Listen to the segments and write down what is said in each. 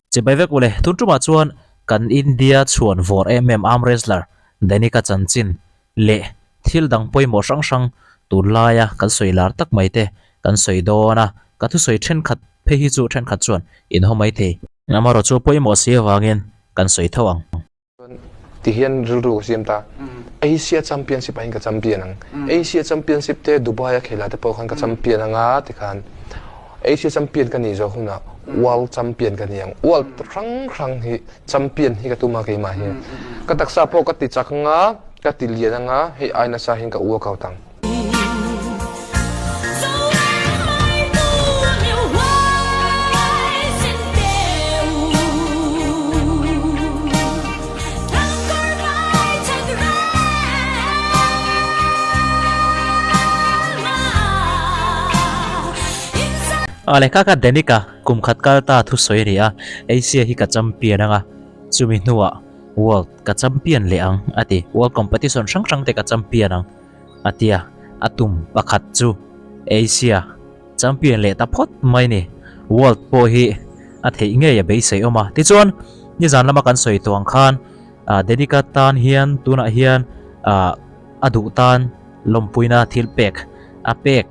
Chibai vek ule, tun tumah chuan kan India chhuan vawr em em arm wrestler Danica chanchin leh thil dang pawimawh hrang hrang tunlaia kan sawi lar tak mai te kan sawi dawn a, ka thusawi thenkhat phei hi chu thenkhat chuan in haw mai thei. Amaherawh chu pawimawh si avangin kan sawi tho ang. Chuan ti hian rilru ka siam ta. Asia Championship ah hian ka champion ang. Asia Championship te Dubai a khel ah te pawh khan ka champion ang a tikhan Asia Champion ka nih zawh hunah World Champion ka ni ang. World hrang hrang hi champion hi ka tum a keimah hi. Ka taksa pawh ka ti chak ang a, ka ti lian ang a, hei ai nasa hian ka workout ang. A lehkha kha Danica kum khat kal ta thusawi a ni a, Asia hi ka champion anga chumi hnuah World ka champion leh ang a ti, World competition hrang hrang te ka champion ang. A tia, a tum pakhat chu Asia champion leh ta phawt mai ni. World pawh hi a theih ngei a beisei awm a. Tichuan, nizan lama kan sawi tawh ang khan Dedika tan hian tunah hian a duh tan lawmpuina thil pek a pek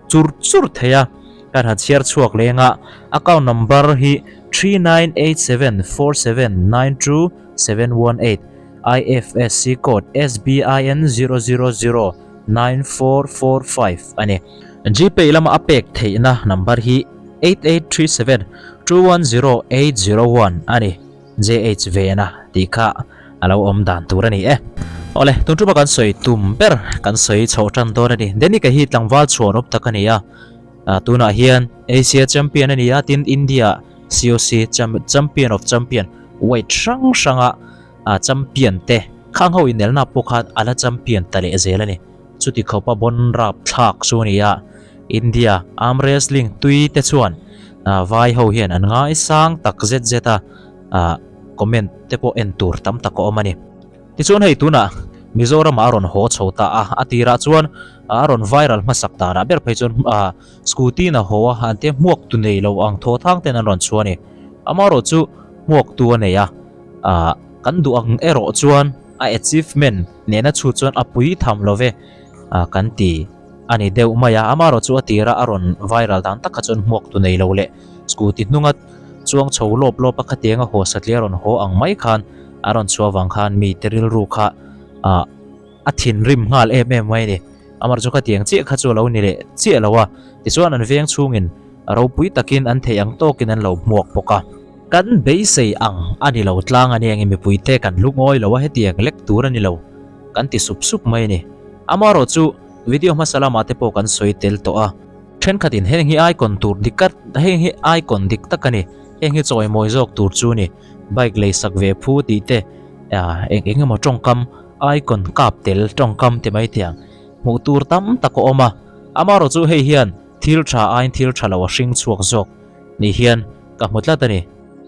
chur chur thei a. Kan han chhiar chhuak leng a, account number hi 398747 92718. IFSC code SBIN 0009445 a ni. Gpay lama a pek theihna number hi 8837 210 801 a ni. JH Vena tih kha a lo awm dan tur a ni e. Awle, tun tuma kan sawi tum ber kan sawi chhoh tan dawn a ni. Denika hi tlangval chhuan awp tak a ni a, tunah hian Asia Champion a ni a, tin India COC Champion of Champion weight hrang hranga champion te khang ho inelna pawh khan a la champion ta leh zel a ni. Chuti khawpa bawn rap thlak chu a ni a, India arm wrestling tui te chuan vai ho hian an ngaisang tak zet zet a, comment te pawh en tur tam tak a awm a ni. Tichuan hei tunah Mizoramah a rawn haw chho ta a, a tirah chuan a rawn viral hmasak danah ber phei chuan Scooty in a haw a, an te hmuak tu nei lo ang thaw thang ten an rawn chhuah a ni. Amaherawh chu hmuak tu a nei a, ah kan duh ang erawh chuan a achievement nena chhut chuan a pui tham lo ve ah kan ti a ni deuh mai a. Amaherawh chu a tira a rawn viral dan tak kha chuan hmuak tu nei lo leh scooty hnunga chuang chho lawp lawp a khatiang a haw satliah a rawn haw ang mai khan a rawn chhuah avang khan mite rilru kha ah A thinrim nghal em em mai a ni. Amar chu khatiang chiah kha chu a lo ni leh chiah lo a, tichuan an veng chhungin ropui takin an theih ang tawkin an lo hmuak bawk a. Kan beisei ang a ni lo tlang a nia nge mipuite kan lu ngawi lo a hetiang lek tur a ni lo kan ti sup sup mai a ni. Amaherawh chu video hmasa lamah te pawh kan sawi tel tawh a. Thenkhatin heng hi icon tur dik a heng hi icon dik tak a ni, heng hi chawimawi zawk tur chu a ni, bike lei sak ve phu tih te eng eng emaw tawngkam icon kap tel tawngkam ti mai tiang hmuh tur tam tak a awm a, amaherawh chu hei hian thil tha aiin thil tha lo a hring chhuak zawk ni hian ka hmu tlat a ni.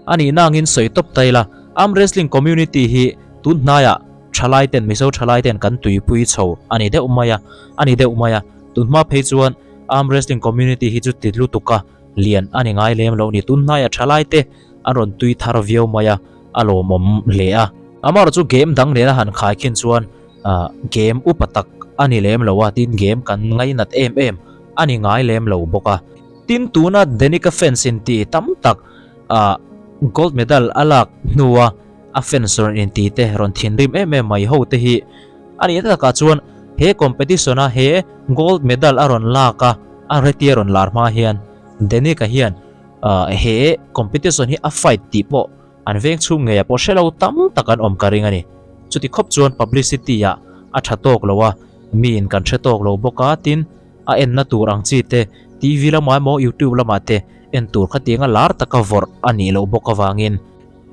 A nihna angin sawi tawp ta ila, arm wrestling community hi tun hnaiah thalai ten Mizo thalai ten kan tuipui chho a ni deuh mai a, a ni deuh mai a, tun hma phei chuan arm wrestling community hi chu ti lutuk a lian a ni ngai lem lo ni, tun hnaiah thalai te an rawn tui thar viau mai a, a lawmawm hle a. Amaherawh chu game dang nena han khai khin chuan game upa tak a ni lem lo a, tin game kan ngainat em em a ni ngai lem lo bawk a. Tin tuna Danica fans inti tam tak gold medal a lak hnua a fans rawn inti te rawn thinrim em em mai ho te hi a nihna takah chuan he competition a he gold medal a rawn lak a, a reti a rawn lar hma hian Danica hian he competition hi a fight tih pawh An veng chhung ngeiah pawh hre lo tam tak an awm ka ring a ni. Chuti khawp chuan publicity ah a tha tawk lo a, miin kan hre tawk lo bawk a, tin a enna tur ang chi te TV lamah emaw YouTube lamah te en tur khatianga lar taka vawrh a nih loh bawk avangin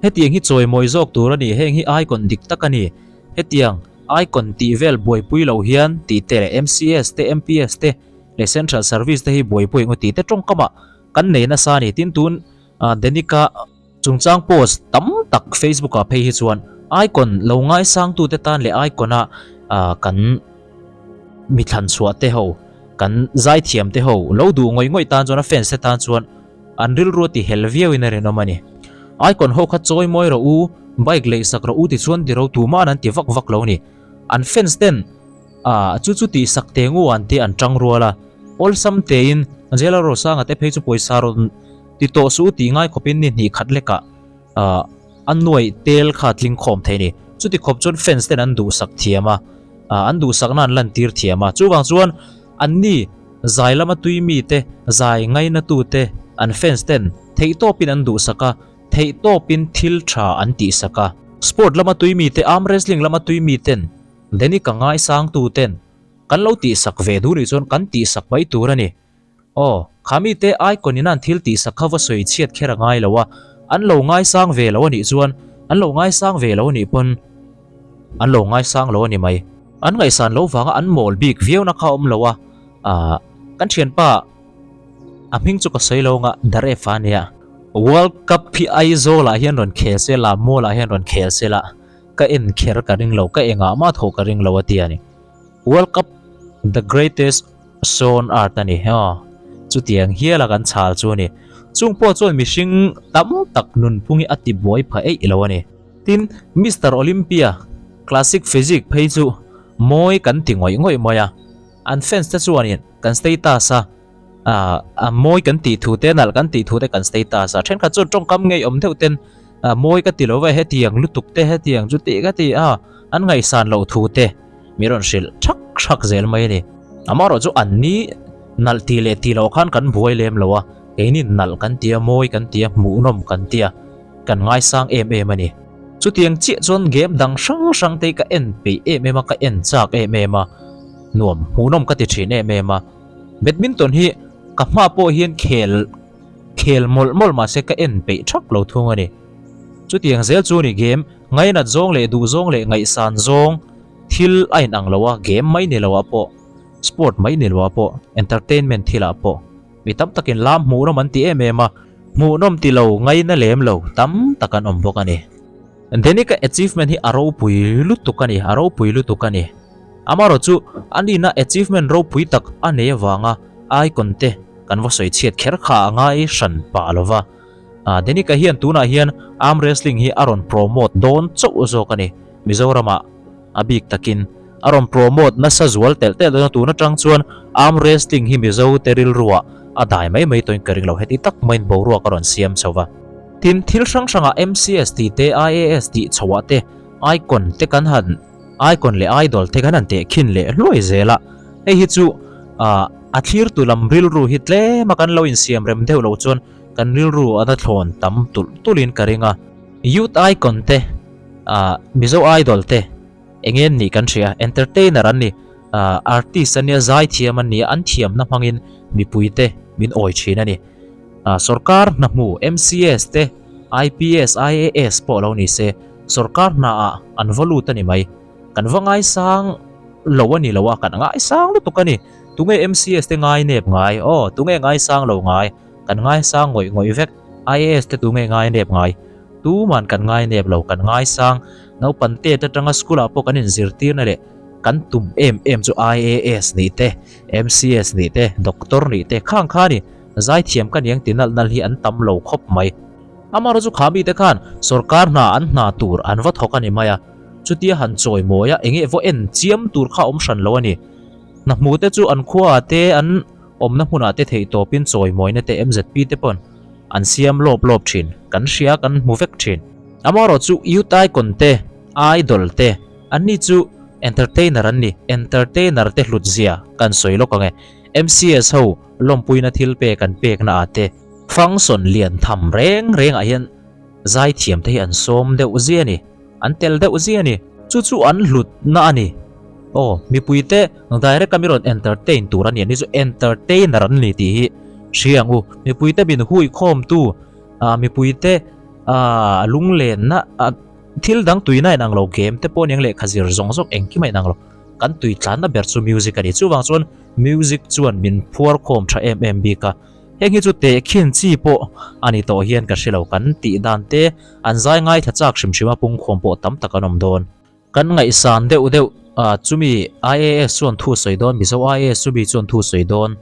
hetiang hi chawimawi zawk tur a ni, heng hi icon dik tak a ni, hetiang icon tih vel buaipui lo hian tih te leh MCS te MPS te leh Central Service te hi buaipui eng tih te tawngkamah kan nei nasa a ni, tin tun Danica Chungchang post tam tak Facebook ah phei hi chuan icon lo ngaisangtute tan leh icon a kan mi thlan chhuah te ho, kan zaithiam te ho lo duh ngawih ngawih tan chuan a fans te tan chuan an rilru a ti hel viau in a rinawm a ni. Icon ho kha chawi mawi rawh u, bike lei sak rawh u ti chuan tiro tuma'n an ti vak vak lo ni. An fans ten ah chu chu tih sak teng u an te an tang rual a, awlsam tein Jailer Rosanga te phei chu pawisa rawn ti tawh suh u tih ngai khawpin ni hnih khat lekah ah a nuaih tel kha a tling khawm thei ni. Chuti khawp chuan fans ten an duhsak thiam a, ah an duhsakna an lantir thiam a, chuvang chuan anni zai lama tui mite, zai ngainatute an fans ten theihtawpin an duhsak a, Theihtawpin thil tha an tihsak a. Sport lama tui mite, arm wrestling lama tui miten Denic-a ngaisangtu ten kan lo tihsak ve duh nih chuan kan tihsak mai tur a ni. Aw, kha mite icon in an thil tihsak kha va sawi chhiat kher a ngai lo a, an lo ngaisang ve lo a nih chuan an lo ngaisang ve lo a nih pawn an lo ngaisang lo a ni mai. An ngaihsan lo vanga an mawl bik viauna kha a awm lo a, ah, kan thianpa A hming chu ka sawi lo anga Daref a nia. World Cup hi Aizawl ah hian rawn khel se la, Mall ah hian rawn khel se la, ka en kher ka ring lo, ka engah mah thaw ka ring lo a ti a ni. World Cup the greatest show on earth a ni aw. Chutiang hial a kan chhal chu a ni. Chung pawh chuan mihring tam tak nunphung hi a ti buai pha eih lo a ni. Tin, Mister Olympia Classic Physique phei chu mawi kan ti ngawih ngawih mai a. An fans te chuanin kan status a ah a mawi kan tih thu te nalh kan tih thu te kan status a thenkhat chuan tawngkam ngei awm deuh ten ah mawi ka ti lo va hetiang lutuk te hetiang chu tih ka ti a an ngaihsan loh thu te mi rawn hrilh thak thak zel mai a ni. Amaherawh chu an ni nalh tih leh tih loh khan kan buai lem lo a keini nalh kan ti a mawi kan ti a hmuhnawm kan ti a kan ngaisang em em a ni. Chutiang chiah chuan game dang hrang hrang te hi ka en peih em em a ka en chak em em a. Nuam hmuhnawm ka ti thin em em a, badminton hi ka hma pawh hian khel khel mawlh mawlh mahse ka en peih thak lo thung a ni. Chutiang zel chu ni game ngainat zawng leh duh zawng leh ngaihsan zawng thil a inang lo a, game mai ni lo ah pawh, sport mai ni lo ah pawh, entertainment thil ah pawh mi tam takin lam hmuhnawm an ti em em a, hmuhnawm ti lo ngaina lem lo tam tak an awm bawk a ni. Denic-a achievement hi a ropui lutuk a ni, a ropui lutuk a ni. Amaherawh chu a nihna achievement ropui tak a nei avanga icon te kan va sawi chhiat kher kha a ngai hran pah lo va. Denic-a hian tunah hian arm wrestling hi a rawn promote dawn chauh zawk a ni. Mizoramah a bik takin a rawn promote nasa zual telh telh dawn a, tun atang chuan arm wrestling hi Mizo te rilruah a dai mai mai tawhin ka ring lo, heti tak maiin boruak a rawn siam chho va. Tin, thil hrang hrangah MCS tih te, IAS tih chhoah te, icon te kan han, icon leh idol te kan han tehkhin leh hluai zel a. Hei hi chu ah a thlirtu lam rilru hi tlem a kan lo insiam rem deuh loh chuan kan rilru a na thlawn tam tulh tulhin ka ring a. Youth icon te, ah Mizo idol te eng nge an nih kan hria, entertainer an ni, ah artist an nia, zaithiam an ni a, an thiamna hmangin mipuite min awi thin a ni. Ah sorkar hna hmu MCS te, IPS, IAS pawh lo ni se, sorkar hna ah an va lut a ni mai. Kan va ngaisang lo a ni lo a, kan ngaisang lutuk a ni. Tunge MCS te ngai nep ngai? Aw, tunge ngaisang lo ngai? Kan ngaisang ngawih ngawih vek. IAS te tunge ngai nep ngai? Tuman kan ngai nep lo, kan ngaisang. Naupan tet atanga school ah pawh kan inzirtirna leh kan tum em em chu IAS nih te, MCS nih te, doctor nih te khang kha a ni. Zaithiam ka niang ti nalh nalh hi an tam lo khawp mai. Amaherawh chu kha mite khan sorkar hna an hna tur an va thawk a ni mai a, chutia han chawi mawi a enge vaw en chiam tur kha awm hran lo a ni. Hna hmu te chu an khuaah te an awmna hmunah te theih tawpin chawi mawina te MZP te pawn an siam lawp lawp thin, kan hria kan hmu vek thin. Amaherawh chu Youth Icon te, Idol te, anni chu entertainer an ni, entertainer te hlut zia kan sawi lawk ang e. MCS ho lawmpuina thil pek an pekna ah te function lian tham reng reng ah hian zaithiam te hi an sawm deuh zia a ni, an tel deuh zia a ni. Chu chu an hlutna a ni. Aw, mipui te direct a mi rawn entertain tur a ni, ani chu entertainer an ni tih hi hria ang u. Mipui te min hui khawm tu, ah mipui te ah lunglenna ah thil dang tuina inang lo game te pawh aniang lehkha zir zawng zawng engkim a inang lo. Kan tui tlanna ber chu music a ni. Chuvang chuan music chuan min phuar khawm tha em em bik a. Heng hi chu tehkhin chi pawh a ni tawh hian ka hre lo. Kan tih dan te an zai ngaithla chak hrim hrim a, pungkhawm pawh tam tak an awm dawn. Kan ngaihsan deuh deuh a, chumi IAS chuan thu sawi dawn, Mizo IAS chumi chuan thu sawi dawn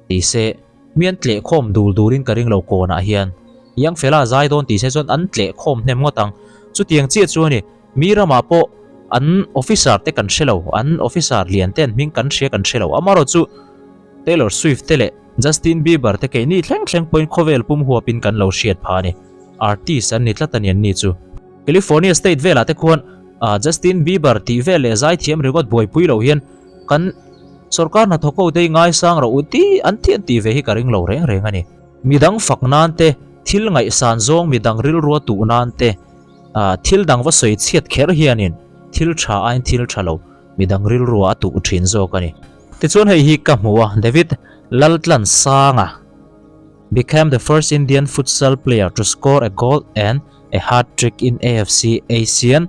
ti se, mi an tlehkhawm dul dulin ka ring lo kawnah hian. Young fella a zai dawn tih se chuan an tleh khawm hnem ngawt ang. Chutiang chiah chu a ni. Mi ramah pawh an officer te kan hre lo, an officer lian te an hming kan hria kan hre lo. Amaherawh chu Taylor Swift te leh Justin Bieber te keini thleng thleng pawhin khawvel pum huapin kan lo hriat phah a ni. Artist an ni tlat a ni an ni chu. California state velah te khuan Justin Bieber tih vel leh zaithiam ringawt buaipui lo hian kan sorkar hnathawk ho te hi ngaisang rawh u tih an tih an tih ve hi ka ring lo reng reng a ni. Midang fak nan te, thil ngaihsan zawng midang rilrua tuh nan te, thil dang va sawi chhiat kher hianin thil tha aiin thil tha lo midang rilrua a tuh thin zawk a ni. Tichuan hei hi ka hmu a, David Laltlansanga became the first Indian futsal player to score a goal and a hat-trick in AFC Asian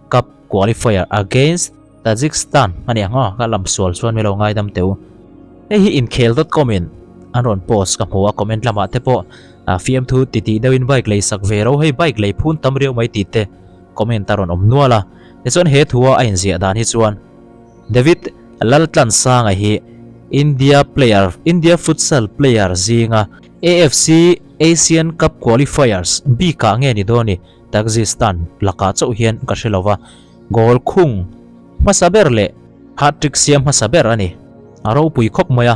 Cup qualifier against Tajikistan a ni ang aw, ka lam sual chuan mi lo ngaidam teh u. Hei hi inkhel dot com in an rawn post ka hmu a, comment lamah te pawh fiamthu titih deuhin bike lei sak ve ro, hei bike lei phun tam riau mai tih te comment a rawn awm nual a. Tichuan he thua a inziah dan hi chuan David Laltlansanga hi India player India futsal player zinga AFC Asian Cup qualifiers bikah nge ni dawn ni? Tajikistan lakah chauh hian ka hre lo va, goal khung hmasa ber leh hat-trick siam hmasa ber a ni. A ropui khawp mai a,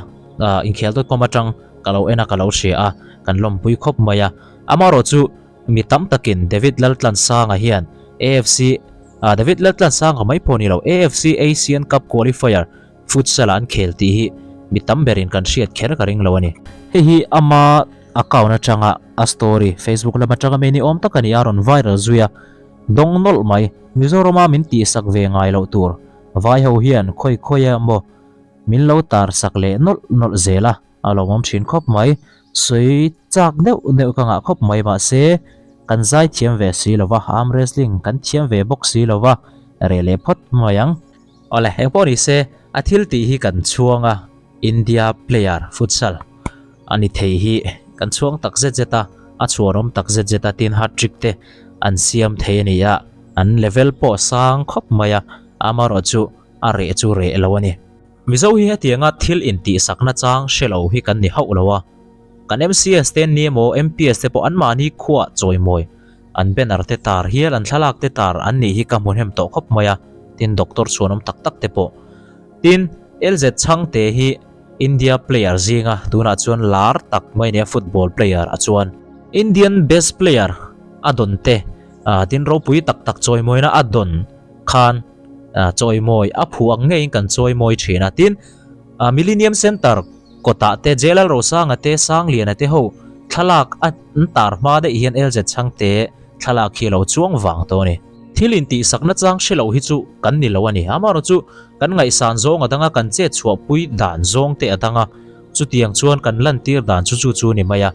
inkhel dawt kawm atang ka lo en a ka lo hria a, kan lawmpui khawp mai a. Amaherawh chu mi tam takin David Laltlansanga hian AFC, David Laltlansanga mai pawh ni lo, AFC Asian Cup qualifier Futsal ah an khel tih hi mi tam berin kan hriat kher ka ring lo a ni. Hei hi ama account atanga a story Facebook lam atanga mi ni awm tak a ni a rawn viral zui a, dawng nawlh mai. Mizorama min tihsak ve ngai loh tur vai ho hian khawi khawi emaw min lo tar sak leh nawlh nawlh zel a, a lawmawm thin khawp mai. Sawi chak deuh deuh ka ngah khawp mai mahse kan zai thiam ve si lova, arm wrestling kan thiam ve bawk si lova, reh leh phawt mai ang. Awle, eng pawh ni se, a thil tih hi kan chhuang a, India player futsal a ni thei hi kan chhuang tak zet zet a, a chhuanawm tak zet zet a, tin hat-trick te an siam thei a ni a, an level pawh a sang khawp mai a, amaherawh chu a reh chu reh lo a ni. Mizo hi hetianga thil intihsakna chang hre lo hi kan ni hauh lo a, kan MCS te an ni emaw MPS te pawh anmahni khuaah chawimawi An banner te tar hial an thlalak te tar an nih hi ka hmu hnem tawh khawp mai a, tin doctor chhuanawm tak tak te pawh. Tin, LZ Chhangte hi India player zinga tunah chuan lar tak mai nia football player a chuan. Indian best player a dawn te, tin ropui tak tak chawimawina a dawn khan chawimawi a phu ang ngeiin kan chawimawi thin a. Tin, Millennium Centre Kawtah te J Lalrosanga te Sangliana te ho thlalak a an tar hma daih hian LZ Chhangte thlalak hi a lo chuang vang tawh a ni. Thil intihsak nachang hre lo hi chu kan ni lo a ni. Amaherawh chu kan ngaihsan zawng a dang a, kan chet chhuahpui dan zawng te a dang a, chutiang chuan kan lantir dan chu chu chu a ni mai a.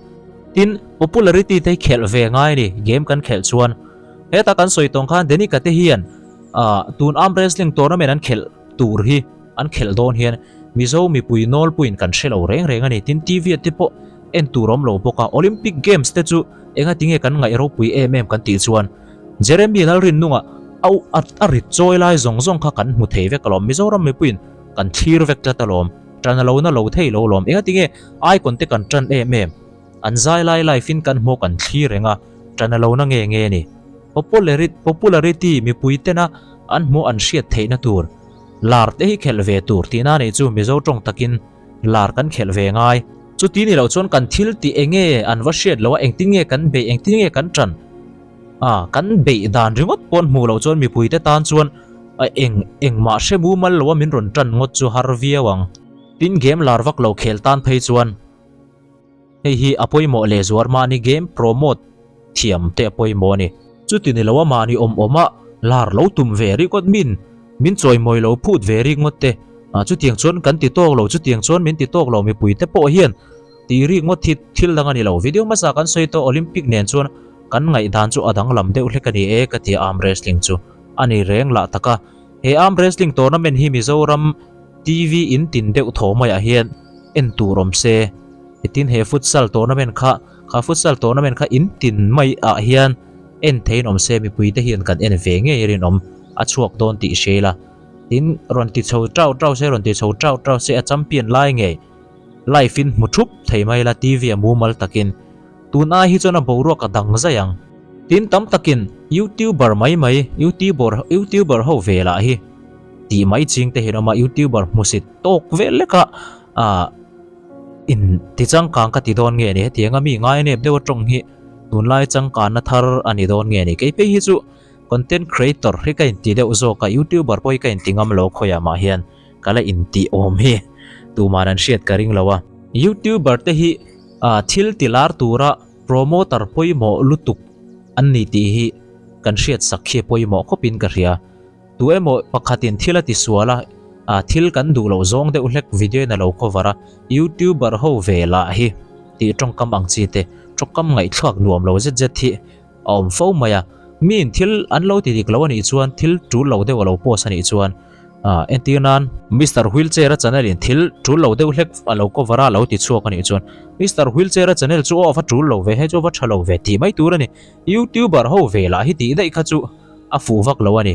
Tin, popularity te hi khelh ve ngai a ni, game kan khelh chuan. Heta kan sawi tawng khan Danica te hian tun arm wrestling tournament an khelh tur hi an khelh dawn hian Mizo mipui nawlpuiin kan hre lo reng reng a ni. Tin, TV ah te pawh en tur awm lo bawk a. Olympic Games te chu enga tinge kan ngaih ropui em em kan tih chuan Jeremy Lalrinnunga a a rit chawi lai zawng zawng kha kan hmu thei vek alawm. Mizoram mipuiin kan thlir vek tlat alawm. Tan a lo na lo thei lo alawm. Enga tinge icon te kan tan em em. An zai lai live in kan hmu kan thlir reng a, tan a lo na nge nge a ni. Popularity mipui tena an hmuh an hriat theihna tur. Lar te hi khelh ve tur tihna anih chu Mizo tawng takin lar kan khelh ve ngai. Chuti ni loh chuan kan thil tih enge an va hriat loh a, engtin nge kan beih, engtin nge kan tan a, kan beih dan ringawt pawh an hmuh loh chuan mipuite tan chuan eng engmah hre mumal loa min rawn tan ngawt chu har viau ang. Tin game lar vak lo khel tan phei chuan. Hei hi a pawimawh leh zuar mahni game promote thiam te a pawimawh a ni. Chuti ni lo a mahni awm awm a lar lo tum ve rikawt min min chawimawi lo phut ve rikngawt te chutiang chuan kan ti tawk lo chutiang chuan min ti tawk lo mipui te pawh hian tih rikngawt hi thil dang a ni lo. Video hmasa kan sawi tawh Olympic nen chuan kan ngaihdan chu a danglam deuh hlek a ni e ka ti a arm wrestling chu a ni reng lah tak a. He arm wrestling tournament hi Mizoram TV in tin deuh thaw maiah hian en tur awm se. Tin he futsal tournament kha kha futsal tournament kha in tin mai ah hian en theiin awm se mipui te hian kan en ve ngei rinawm a chhuak dawn tih hre ila. Tin rawn ti chho tau tau se rawn ti chho tau tau se a champion lai ngei live in hmu thup thei mai ila TV a mumal takin. Tun ai hi chuan a boruak a dang zai ang. Tin tam takin YouTuber mai mai, YouTuber YouTuber ho ve lah hi tih mai ching te hi an awm a, YouTuber hmusit tawk vel lek a ah in ti changkang ka ti dawn nge ni hetiang a mi ngai nep deuh a tawng hi tunlai changkanna thar a ni dawn nge ni. Kei phei hi chu content creator hi ka inti deuh zawk a, YouTuber pawh hi ka inti ngam lo khawiah mah hian ka la intih awm hi tuman an hriat ka ring lo a. YouTuber te hi ah thil ti lar tura promoter pawimawh lutuk an ni tih hi kan hriat sak khi a pawimawh khawpin ka hria. Tu emaw pakhatin thil a ti sual a, ah thil kan duh loh zawng deuh hlek video in a lo cover a, YouTuber ho ve lah hi tih tawngkam ang chi te, tawngkam ngaihthlak nuam lo zet zet hi a awm fo mai a. Miin thil an lo ti dik lo a nih chuan thil tul lo deuh a lo post a nih chuan ah entir nan Mister Wheelchair a channel in thil tul lo deuh hlek a lo cover a a lo ti chhuak a nih chuan Mister Wheelchair a channel chu aw a va tul lo ve hei chu a va tha lo ve tih mai tur a ni. YouTuber ho ve lah hi tih daih kha chu a fuh vak lo a ni.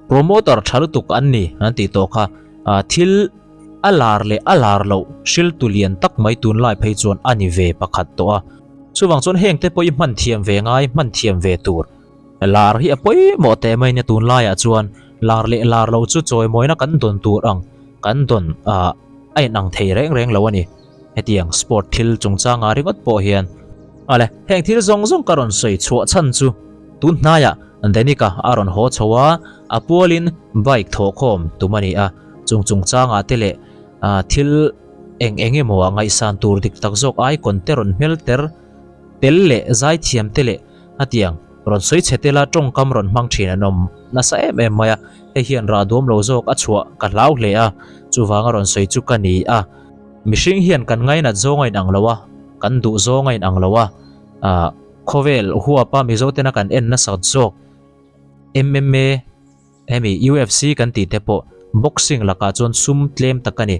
Promoter tha lutuk an ni an tih tawh kha ah thil a lar leh a lar loh hriltu lian tak mai tunlai phei chuan a ni ve pakhat tawh a. Chuvang chuan heng te pawh i hman thiam ve ngai, hman thiam ve tur. Lar hi a pawimawh teh mai nia tunlaiah chuan lar leh lar lo chu chawimawina kan dawn tur ang kan dawn ah a inang thei reng reng lo a ni. Hetiang sport thil chungchangah ringawt pawh hian. Awle, heng thil zawng zawng ka rawn sawi chhuah chhan chu tun hnaiah Danica a rawn haw chho a, a pualin bike thawhkhawm tum a ni a, chung chungchangah te leh thil eng eng emaw ah ngaihsan tur dik tak zawk icon te rawn hmel ter tel leh zaithiam te leh a tiang rawn sawi chhe tela tawngkam rawn hmang thin an awm nasa em em mai a, hei hian rah duam lo zawk a chhuah ka hlau hle a, chuvanga rawn sawi chu ka ni a. Mihring hian kan ngainat zawng a inang lo a, kan duh zawng a inang lo a, ah khawvel huapa Mizo tena kan en nasat zawk MMA hemi UFC kan tih te pawh boxing lakah chuan sum tlem tak a ni.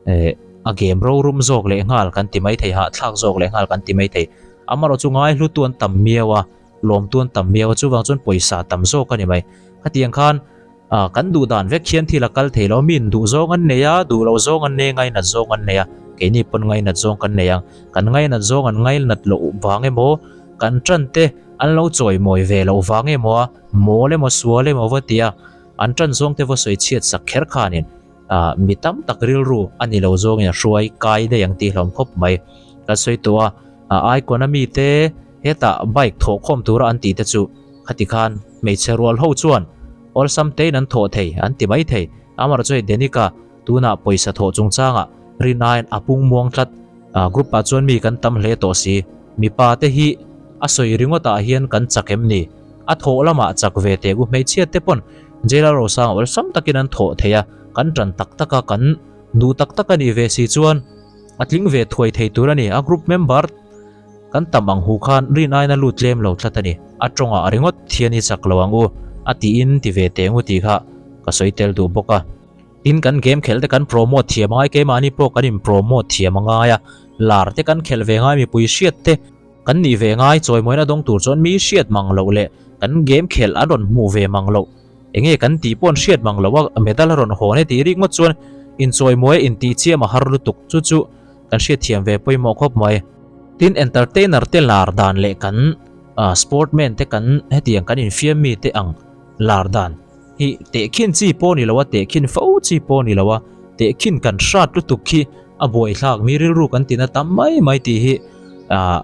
Eh a game rorum zawk leh nghal kan ti mai thei, hahthlak zawk leh nghal kan ti mai thei. Amaherawh chu ngaihlu tu an tam miau a, lawm tu an tam miau a, chuvang chuan pawisa tam zawk a ni mai. Khatiang khan ah kan duh dan vek hian thil a kal thei lo, miin duh zawng an nei a, duh loh zawng an nei, ngainat zawng an nei a, keini pawn ngainat zawng kan nei ang. Kan ngainat zawng an ngainat loh vang emaw, kan tan te an lo chawimawi ve loh vang emaw a, mawl emaw sual emaw va tia an tan zawng te va sawi chhiat sak kher khanin ah mi tam tak rilru a ni lo zawngin a hruai kai daih ang tih hlawm khawp mai. Kan sawi tawh a, ah icon a mite hetah bike thawhkhawm tura an tih te chu khati khan hmeichhe rual ho chuan awlsam tein an thawh thei an ti mai thei. Amaherawh chu hei Danica tunah pawisa thawh chungchangah rin aiin a pung muang tlat. Ah group ah chuan mi kan tam hle tawh si. Mipa te hi a sawi ringawt ah hian kan chak em ni? A thawh lamah chak ve teh u hmeichhia te pawn Jail Rosang awlsam takin an thawh thei a, kan tan tak tak a, kan duh tak tak a nih ve si chuan a tling ve thuai thei tur a ni. A group member kan tam ang hu khan rin aina lut tlem lo tlat a ni. A tawngah ringawt thian hi chak lo ang u a tiin ti ve teh ngu tih kha ka sawi tel duh bawk a. Tin kan game khelh te kan promote thiam angai keimahni pawh kan in promote thiam angai a, lar te kan khelh ve ngai mipui hriat te kan nih ve ngai chawimawina dawng tur chuan mi hriat mang loh leh kan game khelh an rawn hmuh ve mang loh enge kan tih pawh an hriat mang loh a medal a rawn hawn e tih rik ngawt chuan inchawimawi a intih chiam a har lutuk chu chu kan hriat thiam ve pawimawh khawp mai. Tin entertainer te lar dan leh kan sportman te kan hetiang kan infiam mi te ang lar dan Hi tehkhin chi pawh ni lo a, tehkhin fo chi pawh ni lo a, tehkhin kan hrat lutuk khi a buaithlak mi rilru kan tina tam mai mai tih hi ah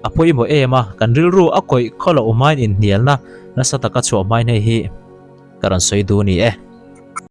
a pawimawh em a, kan rilru a kawih khaw loh hmain inhnialna nasa taka chhuah hmain hei hi ka rawn sawi duh a ni e.